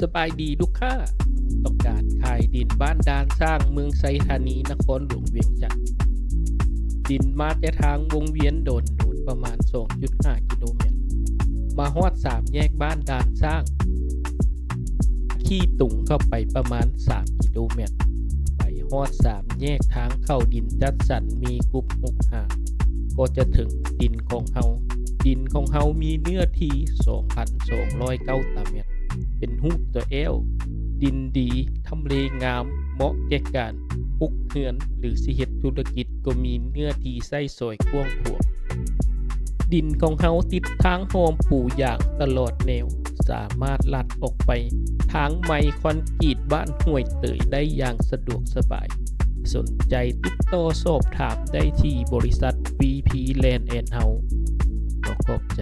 ສະບາຍດີລູກຄ້າ, ຕ້ອງການຂາຍດິນບ້ານດ່ານຊ້າງ ເມືອງໄຊທານີ ນະຄອນຫຼວງວຽງຈັນ. ດິນມາແຕ່ທາງວົງວຽນດອນໂນນປະມານສອງຈຸດຫ້າກິໂລແມັດ, ມາຮອດສາມແຍກບ້ານດ່ານຊ້າງ, ຂີ່ຕົງເຂົ້າໄປປະມານສາມກິໂລແມັດ, ໄປຮອດສາມແຍກທາງເຂົ້າດິນຈັດສັນເມກຸບຫົກຫ້າ ກໍຈະເຖິງດິນຂອງເຮົາ. ດິນຂອງເຮົາມີເນື້ອທີ່ສອງພັນສອງຮ້ອຍເກົ້າຕາແມັດ, ເປັນຮູບຕົວແອວ, ດິນດີ, ທຳເລງາມ, ເໝາະແກ່ການປຸກເຮືອນ ຫຼື ຊິເຮັດທຸລະກິດ ກໍມີເນື້ອທີ່ໃຊ້ສອຍກວ້າງຂວາງ. ດິນຂອງເຮົາຕິດທາງຮ່ອມປູຢາງຕະຫຼອດແນວ, ສາມາດລັດອອກໄປທາງໃໝ່ຄອນກຣີດບ້ານຫ້ວຍເຕີຍໄດ້ຢ່າງສະດວກສະບາຍ. ສົນໃຈຕິດຕໍ່ສອບຖາມໄດ້ທີ່ບໍລິສັດ ວີພີ ແລນ ແອນ ເຮົາ. ຂໍຂອບໃຈ.